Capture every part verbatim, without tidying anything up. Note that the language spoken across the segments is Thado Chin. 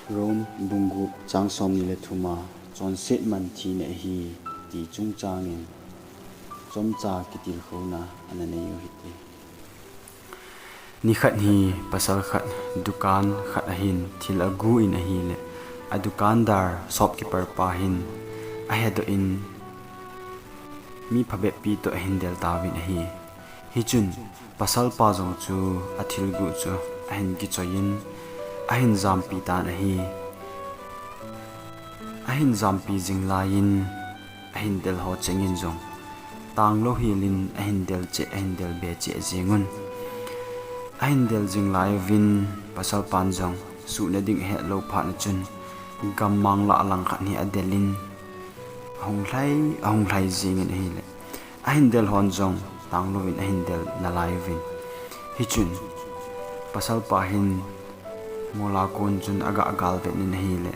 Rome bung gup chang somni le thum a, chonset man thina ahi ti chungchangin chomcha kitilkhouna ana nei u hite. Nikhat hi pasal khat dukan khat ahin thil agu in ahile, a dukandar shopkeeper pa hin ahedoh in mi phabeppi toh ahin del tauvin ahi. Hichun pasal pa jong chu athil gu chu ahin kichoi in ahin jampi tan ahi. Ahin jampi jing laiyin ahin del ho chengin jong tanglou helin ahin del cheh, ahin del be cheh jengun. Ahin del jing lai uvin pasal pan jong suhna ding ahet lou phat na chun gammang lah lang khat hi adel in ahung lhai, ahung lhai jengin ahile, ahin del hon jong tanglouvin ahin del nalai uvin. Hichun pasal pa hin mola kon chun aga gal vet in ahile,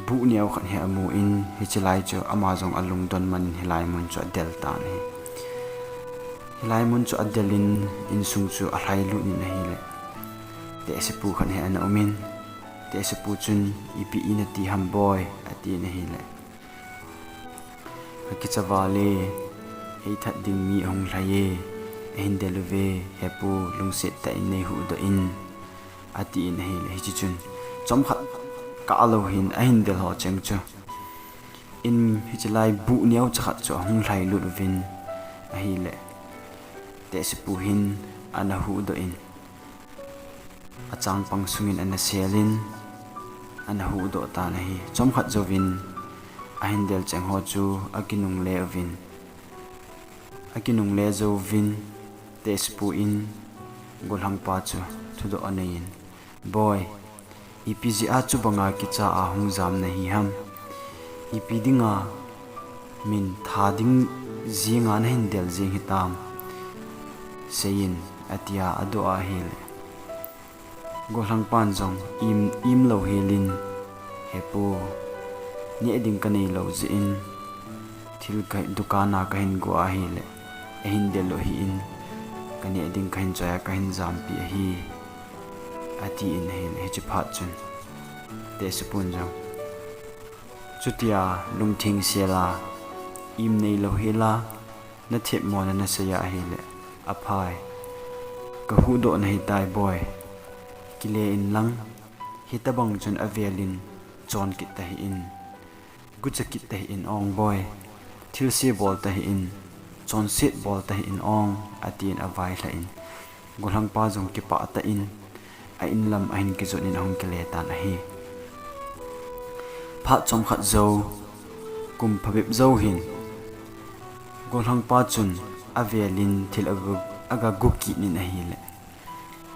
buh neo khat hi amu in, hiche lai chu ama jong alungdon man in hilai mun chu adel tan ahi. Hilai mun chu adel in insung chu alhai lut in ahile, tehsepu khat hi ana um in, tehsepu chun, "Ipi ina ti ham boi?" atin ahile, "Ka kicha val e, ei that ding mi ahung lhai e, ahin del uve, hepu lungset tah in nei huhdoh in," atin ahile, hiche chun chomkhat kah lou hin ahin del ho cheng chu in hiche lai buh neo chakhat chu ahung lhai lut uvin ahile, tehsepu hin ana huhdoh in achangpang sungin ana sel in ana huhdoh tan ahi. Chomkhat jouvin ahin del cheng ho chu akinungle uvin, akinungle jouvin tehsepu in gollhangpa chu thudoh anei in, "Boi, ipi jeh a chubanga kicha a hung jam nahi ham? Ipi dinga min that ding jenga nahin del jeng hitam? Seiyin," atia adoh ahile, gollhangpan jong im, im lou helin, "Hepu, neh ding kanei lou jeh in thil ka dukan a kahin gu ahile, ahin del u ahin, kaneh ding kahin choi a kahin jampi ahi," atin ahile, hiche phat chun tehsepun jong, "Chutia lungtheng sel a, im nei lou hela, nathep mona nasei ahile, aphai. Kahuhdoh nahitai boi. Kile inlang, hitobang chun avel in chon kit tahih in, gucha kit tahih in ong boi. Thilse bol tahih in, chonset bol tahih in ong," atin availhah in, gollhangpa jong kipah tah in a inlam ahin kijot in ahung kile tan ahi. Phat chomkhat jou, kum phabep jou hin, gollhangpa chun avel in thil aga, aga gu kit in ahile,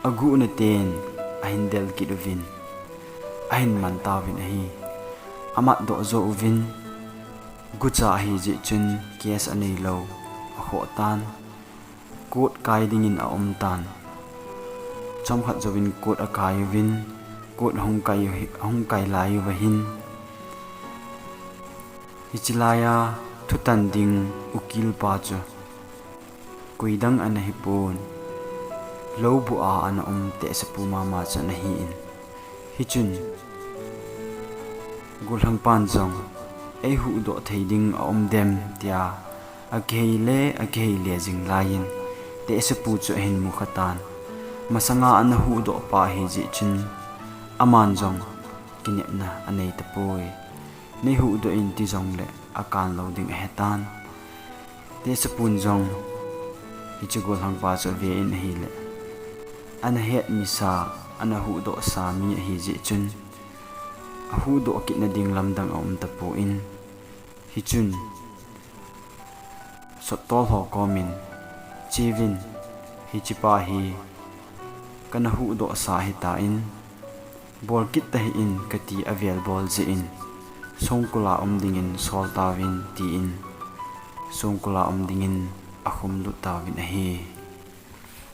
aguhna ten ahin del kit uvin, ahin man tauvin ahi. Amatdoh jo uvin, gucha ahijeh chun case anei lou, akhoh tan. Court kai dingin aum tan. Chomkhat jouvin court akai uvin, court ahung kai, ahung kai lai uva hin, hiche laiya thutan ding ukil pa chu koidang ana hipon, loubuh a ana um tehsepu mama chu ana hi in. Hichun, gollhangpan jong, "Eihuhdoh thei ding aum dem?" tia akihei le, akihei le jing laiyin, tehsepu chu ahin mukha tan. Masanga ana huhdoh pa ahijeh chun, aman jong kinepna anei tapoi. "Neihuhdoh in," ti jongle akan lou ding ahetan. Tehsepun jong hiche gollhangpa chu ave in ahile, ana hetmisa, ana huhdohsa mi ahijeh chun, ahuhdoh kitna ding lamdang aum tapon, hichun sottol ho komin, "Cheuvin, hichepa hi kana huhdohsa ahitan, bol kit tahih in," kati avel bol jeh in, songkul a um dingin sol tauvin, tin songkul a um dingin akhumlut tauvin ahi.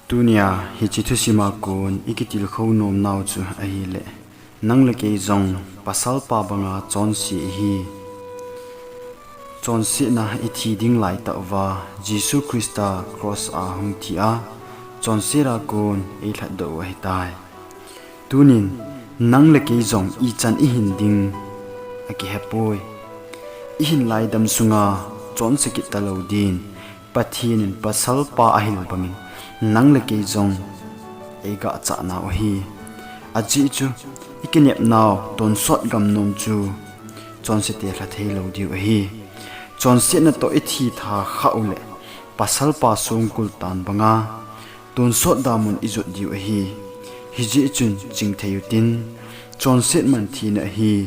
Tunia hiche thusima kon ikitilkhou nomnau chu ahile, nang le kei jong pasalpa banga chonse ihi. Chonsetna ithi ding laitah uva, Jesu Christa cross a hung thi a, chonset a kon eilhatdoh u ahitai. Tunin, Nang le kei jong ichan ihin ding akihepoi. Ihin laidam sunga chonse kit talou din Pathen in pasal pa ahil bangin nang le kei jong eigah chah nau ahi. Ajeh chu ikinepnau tonsot gamnom chu chonse te lha thei lou diu ahi. Chonsetna toh ithi tha khah uleh pasal pa songkul tan banga tonsot damun ijot diu ahi. Hijeh chun chingthei utin, chonset man thina ahi.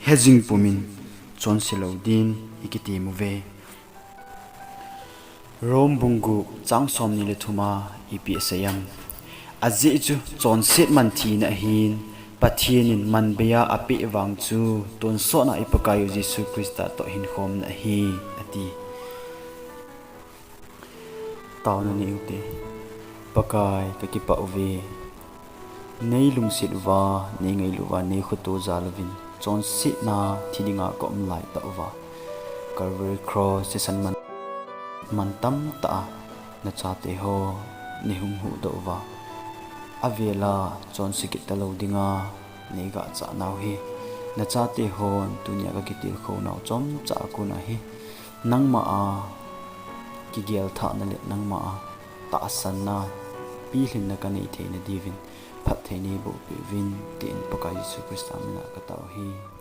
Hejing pumin chonse lou din ikitem uve. Rom bung gup chang somni le thum a ipi asei em? Ajeh chu chonset man thina ahin, Pathen in manbei a apeh vang chu tonsotna i Pakaiyu Jesu Christa toh hinkhomna ahi, ati. Taona nei ute. Pakai, kakipah uve. Nei lungset uva, nei ngailu uva, nei khoto jal uvin chonsetna thi dinga ka um laitah uva, Calvary Cross thisan man, man tamtah a nachate ho nei hung huhdoh uva, avela chonse kit talou dinga nei gah chah nau hi, nachate hon tunia kakitilkhou nau chomcha a kon ahi. Nangma a kigel thahna le nangma a tahsanna, pilhinna kanei theina diuvin phatthei neiboh peh uvin, tin Pakai Jesu Christa mina katao ahi.